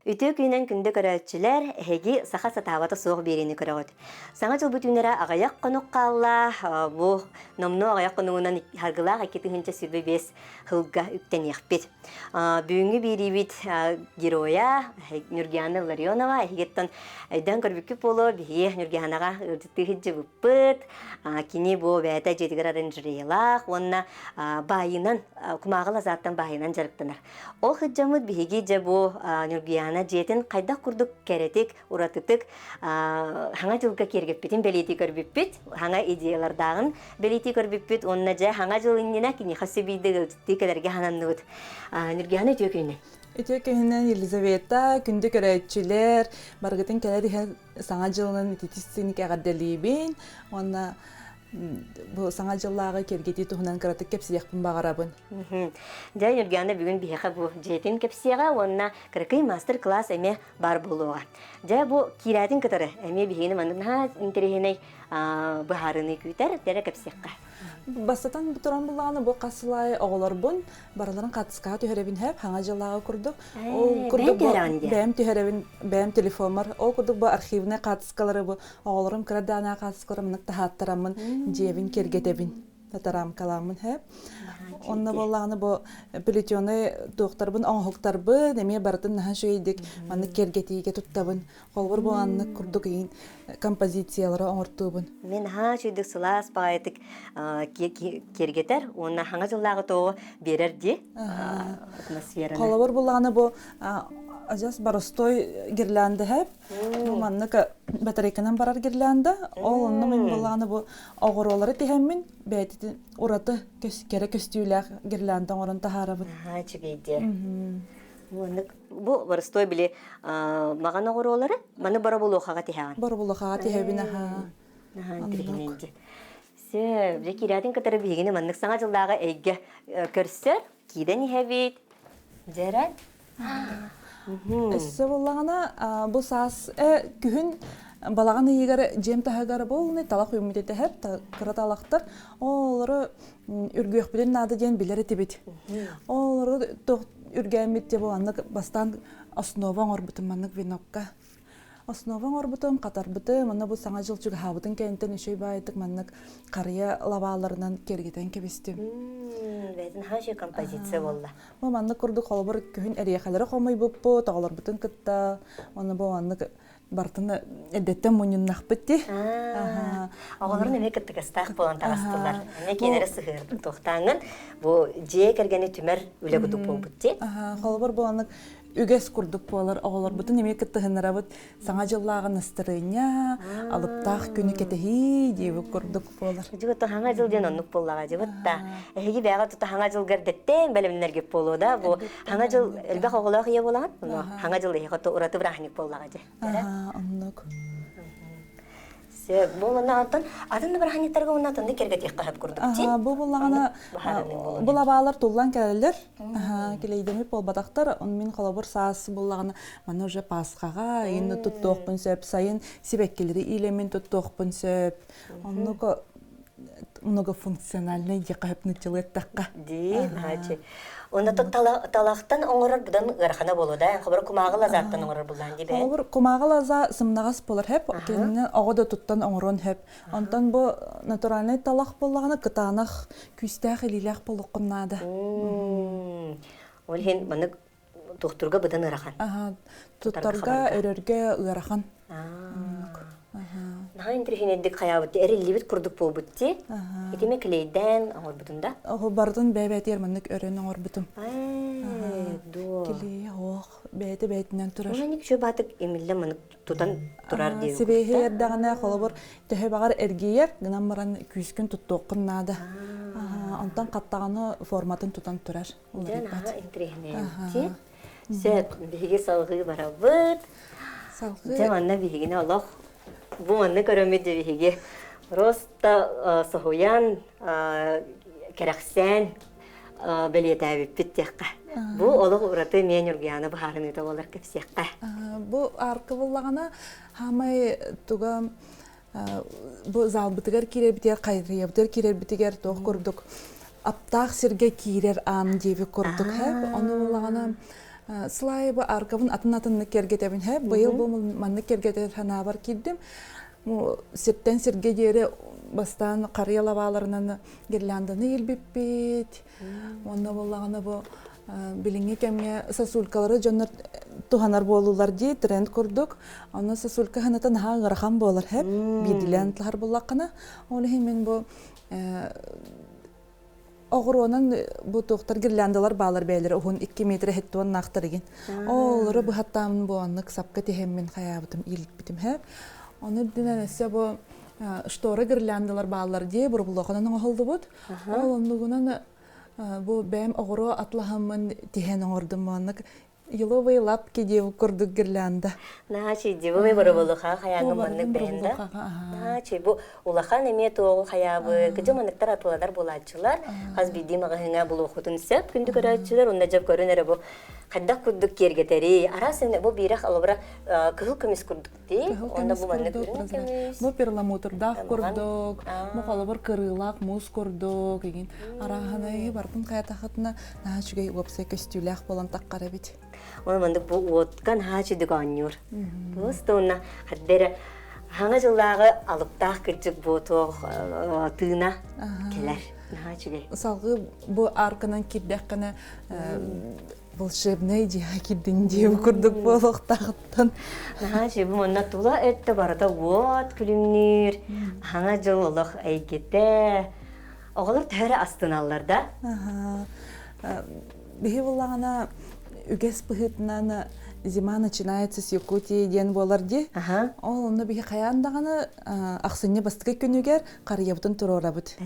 Үтүө күнүнэн күндү көрөөччүлэр, эһиги саха сатаабата суох биэриини көрөҕүт. Саҥа дьылбыт үүнэрэ аҕыйах хонук хаалла. Бу номнуо аҕыйах хонугунан харгылаах 2025 сылга үктэниэхпит. Бүгүҥҥү биэриибит геройа Нюргиана Ларионова эһигиттэн өйдөөн көрбүккүт буолуо биһиги Нюргианаҕа ыалдьыттыы сылдьыбыппыт. Кини бу бэйэтэ дьиэтигэр оранжереялаах уонна баайынан кумааҕы лазааттан баайынан дьарыктанар. Ол сылдьаммыт биһиги дьэ бу Ньургуйаана дьиэтин хайдах курдук кэрэтик, уратытык хаҥа дьылга киэргэппитин бэлиэтии көрбүппүт, хаҥа идеялардааҕын бэлиэтии көрбүппүт уонна дьэ хаҥа дьыл иннинэ киниэхэ өссө биирдэ ыалдьыттыы кэлэргэ сананныбыт. Ньургуйаана үтүө күнүнэн. Үтүө күнүнэн Елизавета, күндү көрөөччүлэр, барыгытын кэлэр иһэр саҥа дьылынан ититиссиник эҕэрдэлиибин уонна бу саҥа дьыллааҕы киэргэтии туһунан кыратык кэпсиэхпин баҕарабын. Дьэ, Ньургуйаана бүгүн биһиэхэ бу дьиэтин кэпсиэҕэ уонна кыракый мастер-класс эмиэ баар буолуоҕа. Дьэ, бу киирээтин кытары эмиэ биһигини маннык наһаа интэриэһинэй быһаарыыны күүтэр, дэрэ кэпсиэххэ. Бастатан туран буллаҕына бу хас сыл аайы оҕолорбун барыларын хаатыскаҕа түһэрэбин хэп хаҥа дьыллааҕы курдук. Ол курдук бэйэм түһэрэбин бэйэм телефоммар. Ол курдук бу архивнай хаатыскалары бу оҕолорум кыра даана хаатыскалары маннык таһааттараммын дьиэбин киэргэтэбин. татарамкаламмын хэп. Онно буоллаҕына бу плетеный туохтарбын оҥоһуктарбын эмиэ барытын наһаа үчүгэйдик маннык киэргэтиигэ туттабын. Холобур бу маннык курдук иин композициялары оҥортуубун. Мин наһаа үчүгэйдик сылаас баҕайытык киэргэтэр уонна хаҥа дьыллааҕы тоҕу биэрэр дии атмосфераны. Холобур буллаҕына бу адьас боростой гирлянда хэп. Бу маннык батарейканан барар гирлянда. Ол онно мин буллаҕына бу оҕуруолары тиһэммин бэйэтин ураты кэрэ көстүүлээх гирлянда оҥорон таһаарабын. Аһаа, үчүгэй диэ. Бу боростой били маҕан оҕуруолары маны боробулуохаҕа тиһэҕин. Боробулуохаҕа тиһэбин аһаа. Аһаа, интириэһинэй Сөп, дьэ киирээтин кытары биһигини маннык саҥа дьыллааҕы эйгэ көрсөр, киирэн иһэбит. Дьэрэ. Өссө буоллаҕына, бу саас күһүн балаҕан ыйыгар дьиэм таһыгар буолуну талах үүммүт этэһэр кыра талахтар олору үргүөхпүтүн наада диэн билэр этибит. Олору үргээммит дьэ бу маннык бастаан основа оҥорбутум маннык венокка. Основа оҥорбутум, хатарбытым, уонна бу Саҥа дьыл чугаһаабытын кэнниттэн үчүгэй баайытык маннык харыйа лабааларынан киэргэтэн кэбистим. Бэйэтин хаачы композиция буолла. Бу маннык курдук холобур күһүн эриэхэлэри хомуйбуппут, оҕолорбутун кытта, уонна бу маннык бартын эрдэттэн мунньуннахпыт дии. Оҕолорун эмиэ кыттыгастаах буолан таҕыстылар. Эмиэ кинилэри сыһыарбыт туохтааҥҥын бу дьиэ кэргэни түмэр үлэ кудук буолбут дии. Холобур бу маннык үгэс курдук буолар оҕолорбутун эмиэ кыттыһыннарабыт саҥа дьыллааҕы настарыанньа алыптаах күнү кэтэһии диэбит курдук буолар Дьыбыт хаҥа дьыл диэн оннук буоллаҕа дьыбыт да эһиги бэйэҕэ тута хаҥа дьылга эрдэттэн бэлэмнэргит буолуо да бу хаҥа дьыл элбэх оҕолоох ийэ буолаҕын ону хаҥа дьыл эһиэхэ ураты бырааһынньык буоллаҕа дьэ оннук Сөп. Бу уонна антон атын да бырааһынньыктарга уонна атыннык кэргэтиэххэ сөп курдук дии. Бу буллаҕына бу лабаалар туллан кэлэллэр. Килэйдэммит буолбатахтар. Он мин холобур саас буллаҕына манна уже Пасхаҕа инна туттуохпун сөп, сайын сибэккилэри иилэммин туттуохпун сөп. Оннук многофункциональный диэххэ сөп нуччалыы эттэххэ. Дии, наачы. Онно талахтан оҥорор быдан ыарахана буолуо да, холобур кумааҕы лазааттан оҥорор буллаан дии Холобур кумааҕы лаза сымнаҕас буолар хөп, кинини оҕо да туттан оҥоруон хөп. Онтон бу натуральный талах буоллаҕына кытаанах, күүстээх илиилээх буолуоххун наада. Ол иһин маннык туохтурга быдан ыарахан. Туттарга, өрөргө ыарахан. Наһаа интириэһинэйдик хайаабыт эриллибит курдук буолбут дии. Итими клейдээн оҥорбутун да? Оһо бардын бэйэ-бэйэтигэр маннык өрөн оҥорбутум. Дуо. Клей оһох бэйэтэ бэйэтинэн турар. Маннык үчүгэй баатык имиллэ маннык тутан турар диэн. Сибиэһи эрдэҕинэ холобур төһө баҕар эргийэр гынан баран күүскүн туттуоххун наада. Онтон хаттаҕаны форматын тутан турар. Дьэ наһаа интириэһинэй. Сөп, биһиги салҕыы барабыт. Салҕыы. Дьэ манна биһигини олох бу манна көрөммүт дьэ биһиги просто соһуйан, кэрэхсээн бэлиэтээбиппит диэххэ. Бу олох ураты эмиэ Ньургуйаана быһаарыныыта буолар кэпсиэххэ. Бу арка буллаҕына хаамай туга бу залбытыгар киирэрбитигэр хайрыйабытыгар киирэрбитигэр туох курдук аптаах сиргэ киирэр аан диэбит курдук ону буллаҕына. Сылайы бу аркабын атын-атыннык киэргэтэбин һэ. Быйыл бу маннык киэргэтэр санаабар киирдим. Сиртэн сиргэ диэри бастаан харыйа лабааларынан гирлянданы иилбиппит. Онно буоллаҕына бу билиҥҥи кэмҥэ сосулькалары дьоннор туһанар буолулар дии тренд курдук. Онно сосулька ханата наһаа ыарахан буолар һэп. Биирдилээн тылар буллаххына. Ол иһин мин бу Оҕуруонан бу туохтар гирляндалар баалар бэйэлэрэ уһун 2 метр иһиттуоннаахтар игин. Олору быһаттаамын бу оннук сапка тиһэммин хайаабытым иилиппитим һэ. Ону үрдүнэн өссө бу шторы гирляндалар бааллар дии бурбулуоханан оҥоһуллубут. Ол оннугунан бу бэйэм оҕуруо атлаһаммын тиһэн оҥордум оннук Еловые лапки диэбит курдук гирлянда. Наачи, дивовый боробулуха хайааҥҥын маннык бэһин да. Наачи, бу улахан эмиэ туоҕу хайаабы, кыдьы манныктар атыланар буолааччылар, хас биирдии маҕаһыыҥа булуоххутун сөп, күндү көрөөччүлэр, уонна дьэ көрүн эрэ бу хайдах курдук киэргэтэри, араас бу биирэх алыбыра кыһыл көмүс курдук дии, Кыһыл онно көмүс бу маннык курдук, үрүҥ көмүс. Бу перламутрдаах курдук, бу холобур кырыылаах муус курдук, игин арааһынай бардын хайатахытына наһаа үчүгэй уопсай көстүүлээх буолан таххар эбит. Оны мандык бу уотка наһаа үчүгэй оонньуур. Просто уонна хаддера хаҥа дьыллааҕы алыптаах кырдьык бу туох тыына кэлэр. Наһаа үчүгэй. Салгыы бу арканан киирдэххинэ волшебная дьиэҕэ киирдин диэбит курдук буолуохтааҕыттан. Наһаа үчүгэй бу манна тула өттө барыта уот күлүмнүүр, хаҥа дьыл олох эйгэтэ. Оҕолор төһө эрэ астыналлар да? Биһи буллаҕына үгэс быһыытынан зима начинается с Якутии диэн буолар дии. Ол онно биһи хайаан даҕаны ахсынньы бастакы күнүгэр харыйабытын туруорабыт.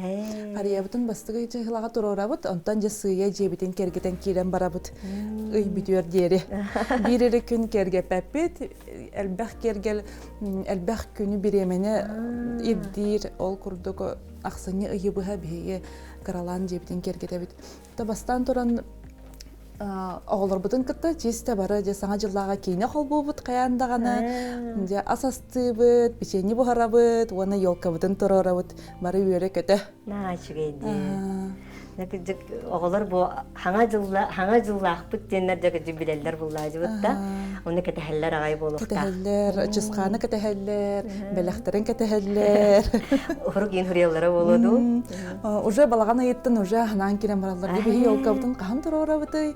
Харыйабытын бастакы дьыһылаҕа туруорабыт, онтон дьэ сыыйа дьиэбитин кэргэтэн киирэн барабыт. Ый бүтүөр диэри. Биир эрэ күн кэргэппэппит, элбэх киэргэл, элбэх күнү бириэмэни ирдиир. Ол курдук ахсынньы ыйы быһа биһиги кыралаан дьиэбитин киэргэтэбит. Та бастаан туран оҕолорбутун кытта чисто бары дьэ саҥа дьыллааҕы киинэ холбуубут хайаан даҕаны дьэ ас астыыбыт, печенье буһарабыт уонна елкабытын туруорабыт бары үөрэ-көтө. Наһаа үчүгэй дии. Кырдьык оҕолор бу хаҥа дьылла хаҥа дьыллаахпыт диэннэр дьэ кырдьык билэллэр буллаадьыбыт да ону кэтэһэллэр аҕай буолуохтаах. Кэтэһэллэр, чысхааны кэтэһэллэр, бэлэхтэрин кэтэһэллэр. Уһурук иин хуруйаллара буолуо дуу? Уже балаҕан ыйыттан уже ханаан киирэн бараллар. Биһи елкабытын хаһан туруорабытый,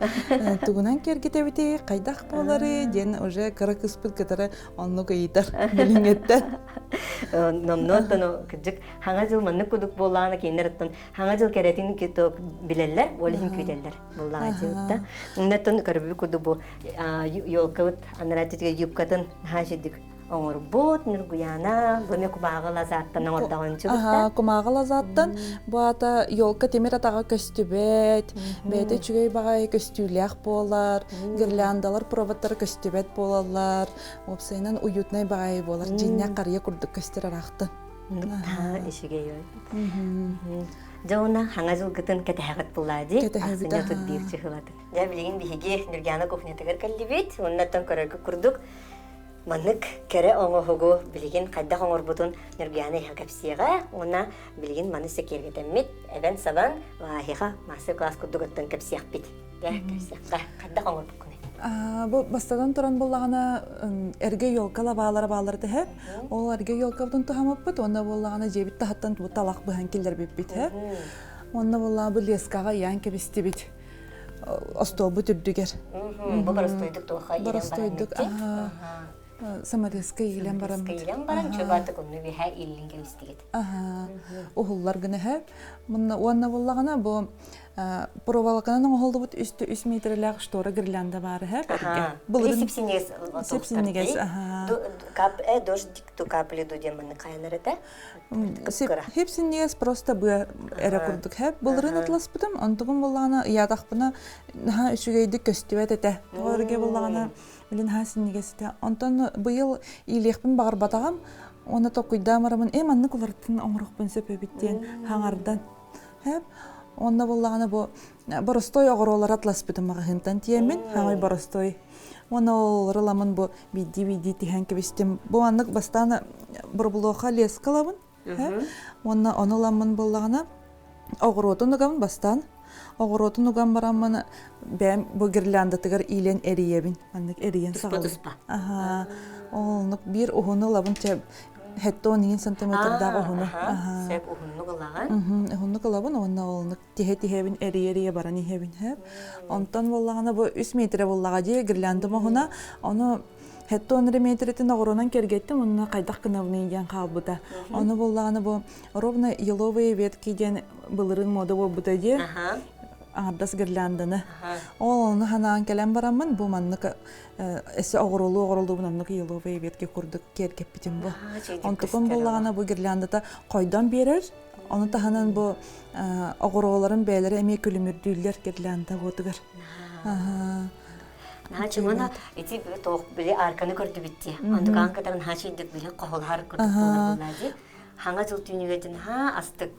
тугунан киэргэтэбитий, хайдах буоларый диэн уже кыра кыспыт кытары оннук ыйытар билиҥҥиттэн. Номнуоттан кырдьык хаҥа дьыл маннык кудук буоллаҕына кинилэр оттон хаҥа дьыл кэрэтин билэллэр, ол иһин күүтэллэр буоллаҕа дьылытта. Оннуттан көрбүт курдук бу елкабыт анараа юбкатын наһаа үчүгдүк оҥорбут Нургуяна бу эмиэ кумааҕы лазааттан оҥордоҕун Аха, кумааҕы лазааттан бу аата елка тимир атаҕа көстүбэт, бэйэтэ үчүгэй баҕайы көстүүлээх буолар, гирляндалар проводтара көстүбэт буолаллар, уопсайынан уютнай баҕайы буолар, дьиҥнээх харыйа курдук көстөр араахтан. Үчүгэй Дьэ уонна хаҥа дьылгытын кэтэһэҕит буллаа дии. Кэтэһэбит. Ахсынньы 31 чыһылатын. Дьэ билигин биһиги Нюргиана кухнятыгар кэллибит. Уоннаттан көрөргө курдук маннык кэрэ оҥоһугу билигин хайдах оҥорбутун Нюргиана иһэ кэпсиэҕэ. Уонна билигин маны сэкиэргэтэммит эбэн-сабан вааһиха мастер-класс курдук оттон кэпсиэхпит. Дьэ кэпсиэххэ хайдах оҥорбуккунуй? Бу бастатан туран буоллаҕына эргэ елка лабаалара бааллар тэһэ. Ол эргэ елкабытын туһаммыппыт уонна буоллаҕына дьиэбит таһыттан бу талах быһан киллэрбиппит һэ. Уонна буоллаҕа бу лескаҕа ыйаан кэбистибит остуолбут үрдүгэр. Бу боростуойдук туохха иилэн Боростуойдук саморезка иилэн бараммыт. Иилэн баран чубаатык онну үһэ ииллин кэбистигит. Уһуллар гына һэ. Уонна буоллаҕына бу Проволоканан оҥоһуллубут үс метрэлээх штора гирлянда баар эһэ. Былырын сипсинигес сипсинигес Кап дождик ту капли ду диэн маннык хайанар этэ. Хипсинигес просто быа эрэ курдук хэп. Былырын атласпытым, онтугум буллаҕына ыйаатахпына наһаа үчүгэйдик көстүбэт этэ. Тоҕо эргэ буллаҕына билин наһаа синньигэс этэ. Онтон быйыл иилиэхпин баҕарбатаҕым. Уонна токуйдаан бараммын, э маннык уларытын оҥоруохпун сөп эбит диэн хаҥардан. Хэп. Онно буллаҕына бу боростой оҕуруолары атласпытым маҕаһыынтан тиэммин, хаамай боростой. Уонна ол ыламын бу биирдии-биирдии тиһэн кэбистим. Бу маннык бастаан боробулуоха леска ылабын. Уонна ону ыламмын буллаҕына оҕуруотун ыгабын бастаан. Оҕуруотун уган бараммын бэйэм бу гирляндатыгар иилэн эрийэбин. Маннык эрийэн саҕалыыр. Туспа-туспа. Аһаа. Оннук биир уһуну ылабын чэ 70 сантиметрдаах уһуну. Аха. Сөп уһуннук ылаҕын. Уһуннук ылабын уонна олнук тиһэ-тиһэбин эрийэ-эрийэ баран иһэбин хэп. Онтон буоллаҕына бу 3 метрэ буоллаҕа дии гирляндам уһуна. Ону 70 метрэтин оҕуруонан кэргэттим уонна хайдах гынабыный диэн хаалбыта. Ону буоллаҕына бу ровно еловые ветки диэн былырыын мода буолбута дии. Аҥардас гирлянданы. Ол ону ханаан кэлэн бараммын бу маннык эссе оҕурулуу оҕурулуубун оннук еловые ветки курдук киэргэппитим бу. Онтукум буоллаҕына бу гирляндата хойдон биэрэр. Ону таһынан бу оҕуруоларын бэйэлэрэ эмиэ күлүмүрдүүллэр гирлянда уотугар. Наһаа чуҥана ити тоох били арканы көрдүбүт дии. Онтукаан кытары наһаа чүйдүк били хоһулаһар курдук буолар буоллаа дии. Хаҥа дьыл түүнүгэтин ха астык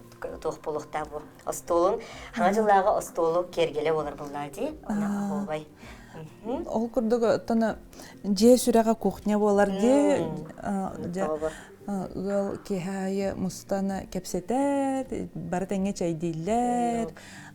туох буолуохтаах бу. Остуолун хаҥа дьыллааҕы остуолу киэргэлэ буолар буоллаа дии. Она оһуобай. Ол курдук оттон дьиэ сүрэҕэ кухня буолар дии. Ыал киэһэ аайы мустан кэпсэтэр, бары тэҥҥэ чэйдииллэр.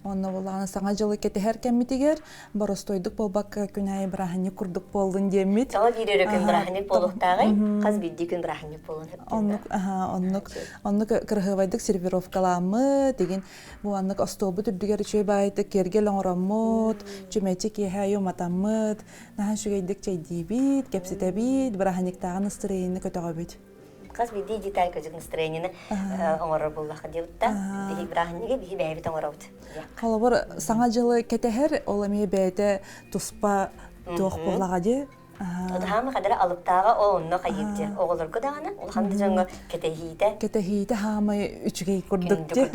Онно буоллаҕына Саҥа дьылы кэтэһэр кэммитигэр боростуойдук буолбакка күн аайы бырааһынньык курдук буоллун диэммит. Тоҕо биир өрө күн бырааһынньык буолуохтааҕый? Хас биирдии күн бырааһынньык буолуон сөп Оннук, аха, оннук, оннук кыраһыабайдык сервировкаламмыт, дигин бу аннык остуолбут үрдүгэр үчүгэй баайытык киэргэл оҥороммут, чүмэчи киэһэ аайы уматаммыт, наһаа үчүгэйдик чэйдиибит, кэпсэтэбит, бырааһынньыктааҕы настырыйыны көтөҕөбүт. Хас биирдии деталь көдьүк настроениены оҥорор буоллаха диэбит да, биһи бырааһынньыгы биһи бэйэбит оҥоробут. Холобур, Саҥа дьылы кэтэһэр, ол эмиэ бэйэтэ туспа туох буоллаҕа дии. Хаама хадара алыптааҕа ол онно хайыыр дии. Оҕолорго даҕаны, улахан да дьоҥҥо кэтэһиитэ. Кэтэһиитэ хаамай үчүгэй курдук дии.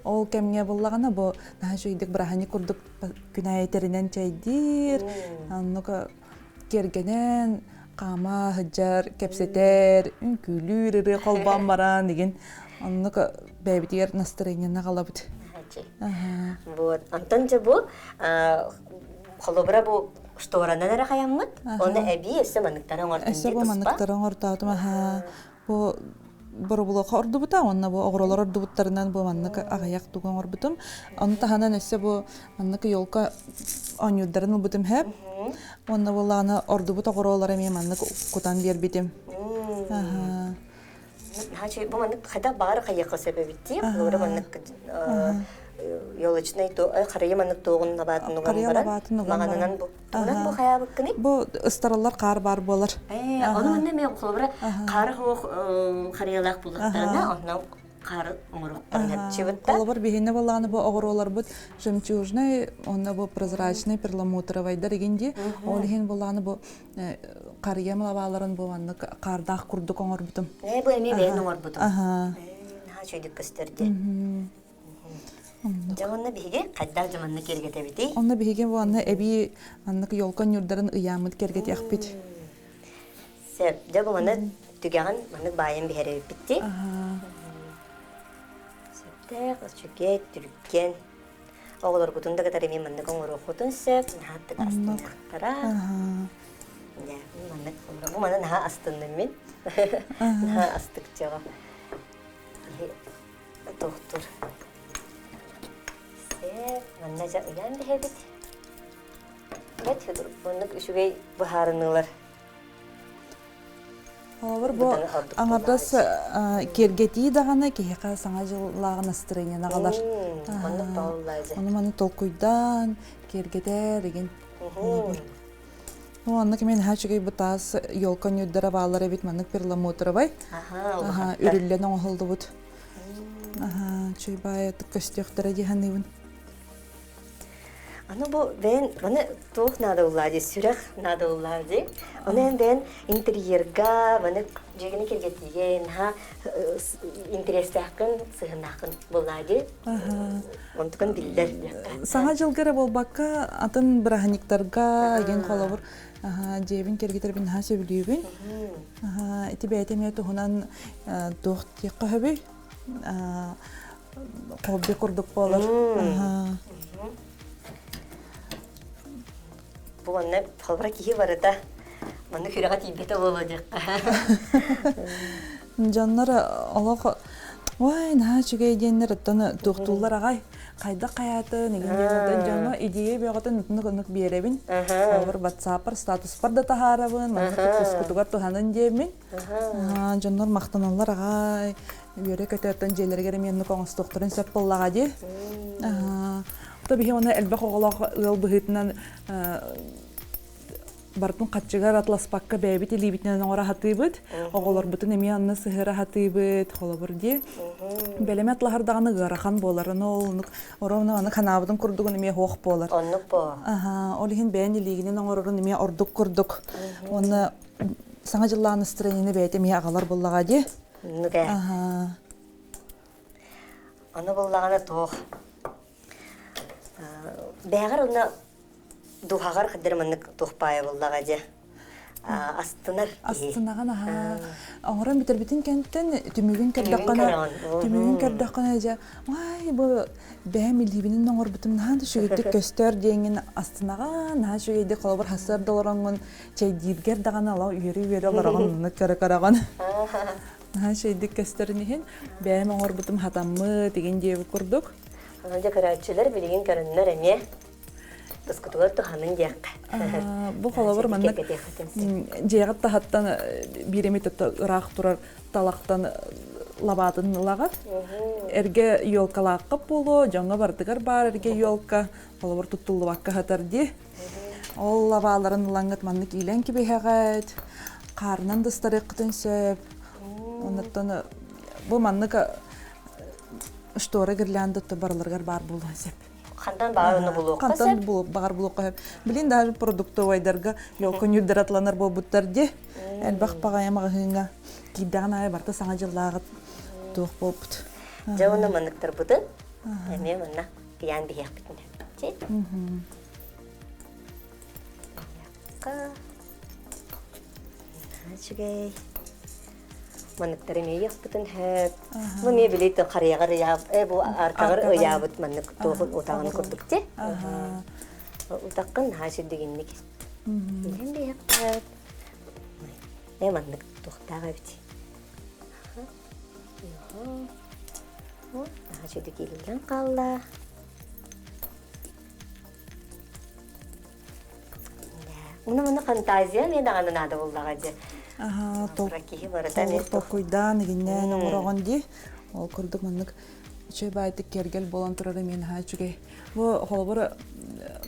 Ол кэмҥэ буллаҕына бу наһаа үчүгэйдик бырааһынньык курдук күн аайы тэринэн чэйдиир, оннук киэргэнэн хаама сылдьар, кэпсэтэр, үҥкүүлүүр ырыа холбоон баран игин оннук бэйэбитигэр настроениены аҕалабыт. Вот. Онтон дьэ бу холобура бу шторанан эрэ хайаммыт, онно эбии өссө манныктары оҥортум Өссө бу манныктары оҥортоотум аһаа. Бу боробулуоха ордубута уонна бу оҕуролор ордубуттарынан бу маннык аҕыйах тугу оҥорбутум. Ону таһынан өссө бу маннык елка оонньуурдарын ылбытым хэп. Уонна буоллаҕына ордубут оҕуруолар эмиэ маннык кутан биэрбитим. Аха. Бу маннык хайдах баҕар хайыахха сөп эбит дии. Холобура маннык елочный харыйа маннык туоҕун лабаатын уган баран маҕанынан бу Тугунан бу хайаабыккыный? Бу ыстараллар хаар баар буолар. Ону манна эмиэ холобура хаары хоох харыйалаах буллахтарына, онно хаары оҥоруохтарын чыбытта. Холобур биһинэ буоллаҕына бу оҕуруоларбыт жемчужный, онно бу прозрачный перламутровайдар игин дии. Ол иһин буоллаҕына бу харыйа лабааларын бу маннык хаардаах курдук оҥорбутум. Ээ бу эмиэ бэйэн оҥорбутум. Наһаа үчүгэйдик көстөр дии. Дьэ уонна биһиги хайдах дьаманны киэргэтэбитий? Онно биһиги уонна эбии маннык елка ньурдарын ыйааммыт киэргэтиэхпит. Сөп. Дьэ бу маны түгэҕин маннык баайан биһэрэбиппит дии. Сөптөөх, үчүгэй, түргэн. Оҕолоргутун да кытары эмиэ маннык оҥоруоххутун сөп. Наһаа астыныахтара. Дьэ, маннык бу маны наһаа астынным мин. Наһаа астык дьоҕо. Тохтур. Сеп, манна дьэ ыйаан биһэбит. Бэт оннук үчүгэй быһаарыныылар. Холобур, бу аҥардас киэргэтии даҕаны киһиэхэ саҥа дьыллааҕы настроениены аҕалар. Оннук тоҕуллаажы. Ону маны толкуйдаан, киэргэтэр игин. Холобур. Ну, оннук мен наһаа үчүгэй бу таас елка ньуурдара бааллар эбит маннык перламутровай. Аха, үрүллэн оҥоһуллубут. Аха, үчүгэй баайытык көстүөхтэрэ дии саныыбын. Аны бу бэйэн маны туох наада уллаа дии, сүрэх наада уллаа дии. Ону эн бэйэн интерьерга, маны дьиэгини киргэтиигэ наһаа интэриэстээххин, сыһыннааххын буллаа дии. Онтукун биллэр диэххэ. Саҥа дьылга эрэ буолбакка, атын бырааһынньыктарга диэн холобур дьиэбин кэргитэрбин наһаа сөбүлүүбүн. Ити бэйэтэ эмиэ туһунан туох диэххэ сөбүй? Хобби курдук буолар. Бу онно холобура киһи барыта маннык сүрэҕэ тиийбэтэ буолуо диэххэ. Дьоннор олох Ой, наһаа үчүгэй диэннэр оттон туохтууллар аҕай. Хайдах хайаатын, игин диэн оттон дьоҥҥо идея бөҕөтүн оннук-оннук биэрэбин. Холобур, WhatsApp-ар статуспар да таһаарабын, маннык тускутугар туһанын диэммин. Дьоннор махтаналлар аҕай. Үөрэ-көтө оттон дьиэлэригэр эмиэ оннук оҥостуохтарын сөп буоллаҕа дии. То биһи оны элбэх оҕолоох ыал быһыытынан барытын хаччыгар атласпакка бэйэбит илиибитинэн оҥоро сатыыбыт. Оҕолорбутун эмиэ онно сыһыара сатыыбыт, холобур дии. Бэлэми атлаһар даҕаны ыарахан буолар. Ону ол оннук оруобуна аны ханаабытын курдугун эмиэ суох буолар. Оннук буо. Аха, ол иһин бэйэн илиигинэн оҥорорун эмиэ ордук курдук. Уонна саҥа дьыллаах настроениены бэйэтэ эмиэ аҕалар буоллаҕа дии. Оннук ээ. Аха. Ону буллаҕына туох бэҕэр онно дууһаҕар хаддыр маннык туох паайа буллаҕа дьэ астынар киһи. Астынаҕын аһаа. Оҥорон бүтэрбитин кэнтэн түмүгүн көрдөххүнэ түмүгүн көрдөххүнэ дьэ ай бу бэйэм илиибинэн оҥорбутум наһаа да үчүгэйдик көстөр диэҥҥин астынаҕын наһаа үчүгэйдик холобур сарсыарда олороҥҥун чэйдииргэр даҕаны ала үөрэ-үөрэ олороҕун оннук көрө-көрөҕүн. Наһаа үчүгэйдик көстөрүн иһин бэйэм оҥорбутум хатаммыт игин диэбит курдук. Дьэ көрөөччүлэр билигин көрөннөр эмиэ тускутугар туһанын диэххэ. Бу холобур маннык дьиэҕит таһыттан биир эмит ыраах турар талахтан лабаатын ылаҕыт. Эргэ елкалааххыт буолуо, дьоҥҥо барытыгар баар эргэ елка, холобур туттуллубакка сытар дии. Ол лабааларын ылаҥҥыт маннык иилэн кэбиһэҕит, хаарынан да ыстарыаххытын сөп. Оннуттан бу маннык штора гирлянда барыларыгар баар буолуон сөп. Хантан баҕар ону булуохха Хантан сөп. баҕар булуохха сөп. Билин даже продуктовайдарга елка ньүрдэратланар буолбуттар дии. Элбэх баҕайы маҕаһыыҥҥа киирдэҕин аайы барыта саҥа дьыллааҕыт туох буолбут. Дьэ уонна манныктарбытын эмиэ манна ыйаан биһиэхпитин сөп. Үчүгэй. Манныктары эмиэ ыйыахпытын сөп. Бу эмиэ били харыйаҕар ыйаабыт, э бу аркаҕар ыйаабыт маннык туохун утаҕын курдук ти. Утаххын наһаа сүрдүгүнник. Билэн биһиэхпит. Э маннык туохтаах эбит. Наһаа сүрдүк иилиллэн хаалла. Уна муна фантазия эмиэ даҕаны наада буоллаҕа дьэ. Аһаа, Киһи барыта эмиэ толкуйдаан игиннээн оҥороҕун дии. Ол курдук маннык үчүгэй баайтык киэргэл буолан турара эмиэ наһаа үчүгэй. Бу холобур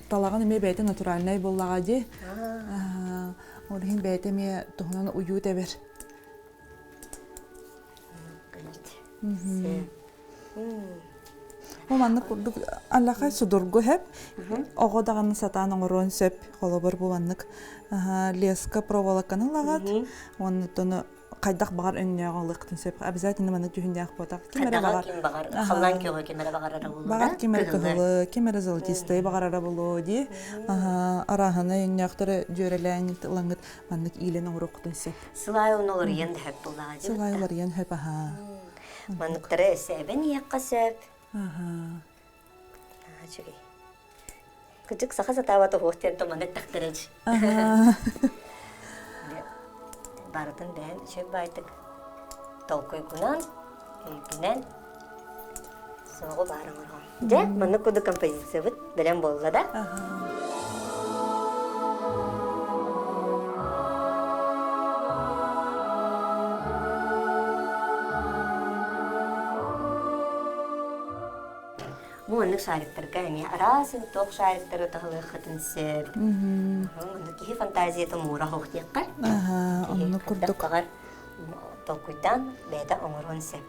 талаҕын эмиэ бэйэтэ натуральнай буоллаҕа дии. Аһаа, ол иһин бэйэтэ эмиэ туһунан уйуу тэбэр. Бу маннык курдук аллаха судургу сөп. Оҕо даҕаны сатаан оҥоруон сөп. Холобур бу маннык леска проволоканы ылаҕыт. Уонна тону хайдах баҕар өҥнөөҕү ылыахтын сөп. Обязательно маннык дьүһүннээх буотах. Ким эрэ баҕар. Ким баҕар халлаан күөҕэ ким эрэ баҕарара буолуо. Баҕар ким эрэ кыһылы, ким эрэ золотистый баҕарара буолуо дии. Арааһына өҥнөөхтөрө дьүөрэлээҥ ылаҥҥыт маннык иилэн оҥоруоххутун сөп. Сылай онно уларыйан да сөп буоллаҕа дии. Сылай уларыйан сөп аһаа. Манныктары өссө эбэн иһиэххэ сөп. Аһаа. Үчүгэй. Кыдьык саха сатаабат уһуох диэн туманы эттэхтэрэ Аһаа. Барытын бэйэн үчүгэй баайдык толкуйгунан, өйгүнэн суоҕу баар оҥороҕун. Дьэ, маннык курдук композициябыт бэлэм буолла да? Бу маннык шариктарга эмиэ араас туох шариктары таһылыаххытын сөп. Оннук киһи фантазията муура хоох диэххэ. Оннук курдук. Баҕар толкуйдаан бэйэтэ оҥоруон сөп.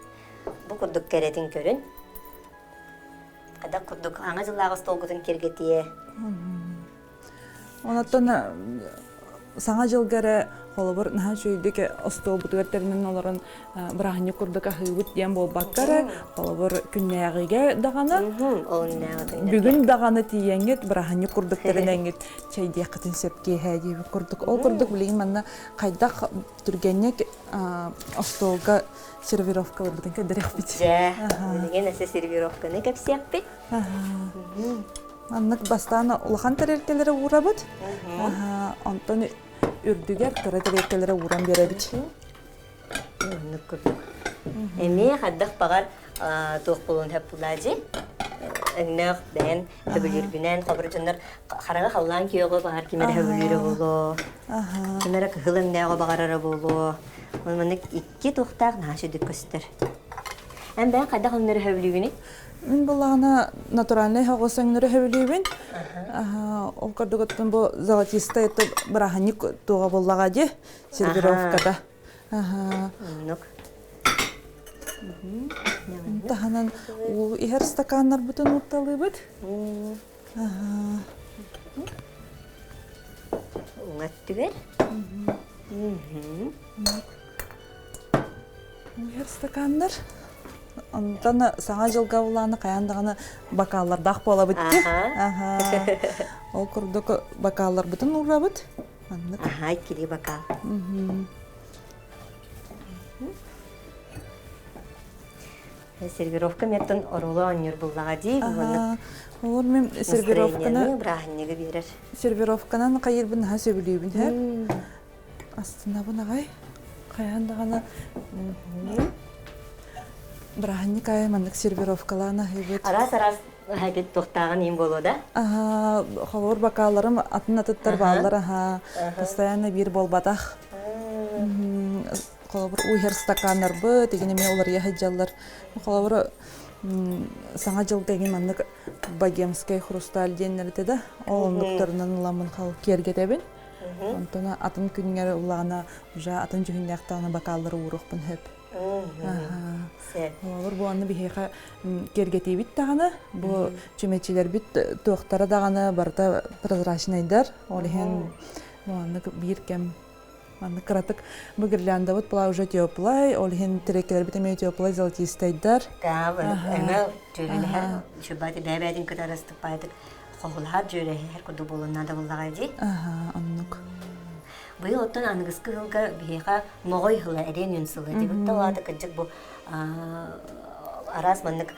Бу курдук кэрэтин көрүн. Хайдах курдук аҥа дьыллааҕы остуолгутун киэргэтиэ. Онтон саҥа дьылга эрэ холобур наһаа үчүгэйдик остуолбутугар тэринэн олорон бырааһынньык курдук аһыыбыт диэн буолбакка эрэ холобур күннээҕигэ даҕаны бүгүн даҕаны тиийэҥҥит бырааһынньык курдук тэринэҥҥит чэйдиэххитин сөп киэһээ диэбит курдук. Ол курдук билигин манна хайдах түргэнник остуолга сервировкаларбытын көрдөрүөхпүт. Дьэ, билигин өссө сервировканы кэпсиэхпит. Маннык бастаан улахан тэрилтэлэри уурабыт. Онтон үрдүгэр кыра тэрилтэлэри ууран биэрэбит. Маннык курдук. Эмиэ хайдах баҕар туох буолуон сөп булаадьы. Өҥнөөх бэйэн хөбүлүүргүнэн хобур дьоннор хараҥа халлаан күөҕү баҕар ким эрэ хөбүлүүрэ буолуо. Ким эрэ кыһыл өҥнөөҕү баҕарара буолуо. Маннык икки туохтаах наһаа сүдүк көстөр. Эн бэйэҥ хайдах өҥнөрү хөбүлүүгүнүй? Мин буллаҕына натуральнай хоҕус өҥнөрү хөбүлүүбүн. Ол курдук бу золотистый это бырааһынньык туоҕа буллаҕа дии сервировката. Оннук. Таһынан уу иһэр стаканнарбытын уурталыыбыт. Уҥа өттүгэр. Иһэр стаканнар. Онтон саҥа дьылга улааны хайаан даҕаны бакааллардаах буолабыт дии. Ол курдук бакаалларбытын уурабыт. Маннык. Аха, иккилии бакаал. Сервировка меттон оруолу оонньуур буллаҕа дии. Олор мен сервировканы бырааһынньыгы биэрэр. Сервировканан хайырбын наһаа сөбүлүүбүн һэр. Астынабын аҕай. Хайаан даҕаны бырааһынньык аайы маннык сервировкалаан аһыыбыт. Араас-араас Хайдит туохтааҕын иин буолуо да? Аха, холобур бакааларым атын атыттар бааллар аха, постоянно биир буолбатах. Холобур уу иһэр стаканнарбыт игин эмиэ уларыйа сылдьаллар. Холобур саҥа дьылга игин маннык богемскай хрусталь диэннэр этэ да, ол оннуктарынан ыламмын хал киэргэтэбин. Онтон атын күҥҥэр ыллаҕына уже атын дьүһүннээх бакааллары ууруохпун сөп. Олор бу аны биһиэхэ киэргэтиибит даҕаны, бу чүмэчилэрбит туохтара даҕаны барыта прозрачнайдар. Ол иһин маннык биир кэм маннык кыратык бу гирляндабыт была уже теплай, ол иһин тиреккэлэрбит эмиэ теплай золотистайдар. Да, эҥэ дьүөрэлэһэр, чубати бэйэ-бэйэтин кытары ыстыппаайтык хоһулаһар дьүөрэлэһэр курдук буолуон наада буоллаҕа дии. Аха, оннук. Быйыл оттон аныгыскы сылга биһиэхэ моҕой сыла, эриэн үөн сыла диэбит да аата кырдьык бу араас маннык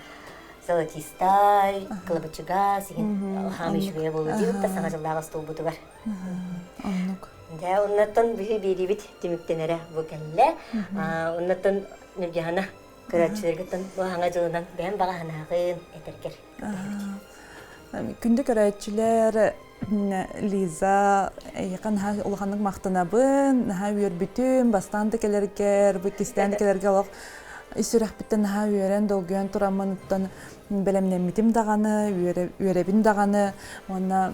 золотистай, кылабычыгас, иһин хаамыы үчүгэйэ буолуо диэбит да саҥа дьыллаах остуолбутугар. Оннук. Дьэ, оннуттан биһи биэриибит түмүктэнэрэ бу кэллэ. Оннуттан Ньургиһана көрөөччүлэргиттэн бу саҥа дьылынан бэйэм баҕа санааҕын этэргэр Күндү көрөөччүлэр, Лиза, эйиэхэ наһаа улаханнык махтанабын, наһаа үөрбүтүм, бастаан да кэлэргэр, бу иккистээн да кэлэргэ олох ис сүрэхпиттэн наһаа үөрэн, долгуйан тураммын оттон бэлэмнэммитим даҕаны, үөрэбин даҕаны уонна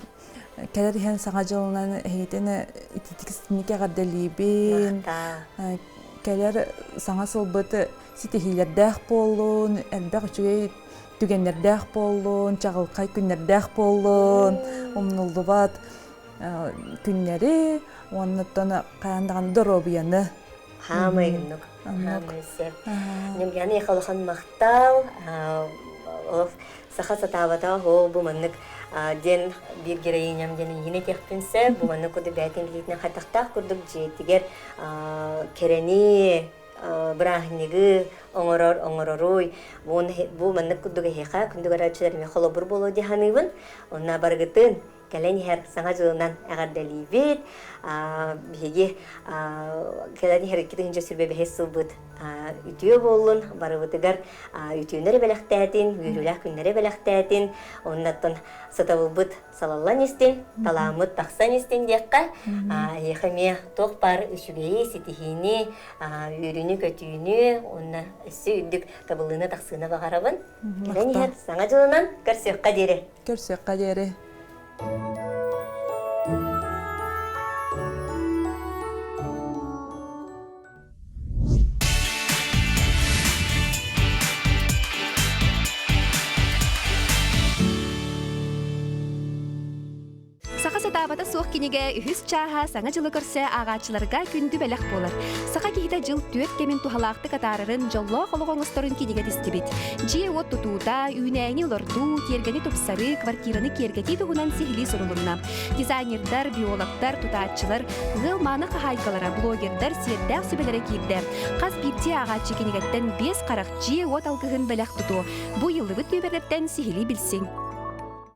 кэлэр иһэн Саҥа дьылынан эһигитин ититик эҕэрдэлиибин. Кэлэр саҥа сылбыт ситиһиилэрдээх буоллун, элбэх үчүгэй түгэннэрдээх буоллун, чаҕылхай күннэрдээх буоллун, умнуллубат күннэри уонна хаһан даҕаны доруобуйаны. Хаамай гыннык. Хаамай сөп. Ньымьяны улахан махтал. Саха сатаабата ол бу маннык диэн биир героиням диэн иһин этиэхпин сөп. Бу маннык курдук бэйэтин билиитинэн хайдахтаах курдук дьиэтигэр кэрэни бырааһынньыгы оҥорор оҥороруй бу маннык курдук эһиэхэ күндү көрөөччүлэр эмиэ холобур буолуо дии саныыбын. Онно барыгытын кэлэн иһэр саҥа дьылынан эҕэрдэлиибит. Биһиги кэлэн иһэр 2025 сылбыт үтүө буоллун, барыбытыгар үтүөнү бэлэхтээтин, үөрүүлээх күннэри бэлэхтээтин, оннаттан сатабылбыт салаллан истин, талааммыт тахсан истин диэххэ, эһиэхэ эмиэ туох баар үчүгэйи, ситиһиини, үөрүүнү-көтүүнү уонна өссө үрдүк табыллыыны-тахсыыны баҕарабын. Кэлэн иһэр саҥа дьылынан көрсүөххэ диэри. Көрсүөххэ диэри. Саха сатаабата суох кинигэ үһүс чааһа Саҥа дьылы көрсө ааҕааччыларга күндү бэлэх буолар. Саха киһитэ дьыл түөрт кэмин туһалаахтык атаарарын, дьоллоох олох оҥосторун кинигэ тистибит. Дьиэ-уот тутуута, үүнээйини олордуу, тиэргэни тупсарыы, квартираны киэргэтии туһунан сиһилии сурулунна. Дизайнердар, биологтар, тутааччылар, ыал мааны хаһаайкалара, блогердар сиэрдээх сүбэлэрэ киирдэ. Хас биирдии ааҕааччы кинигэттэн биэс харах дьиэ-уот алгыһын бэлэх тутуо. Бу ыйыллыбыт нүөмэрдэртэн сиһилии билсиҥ.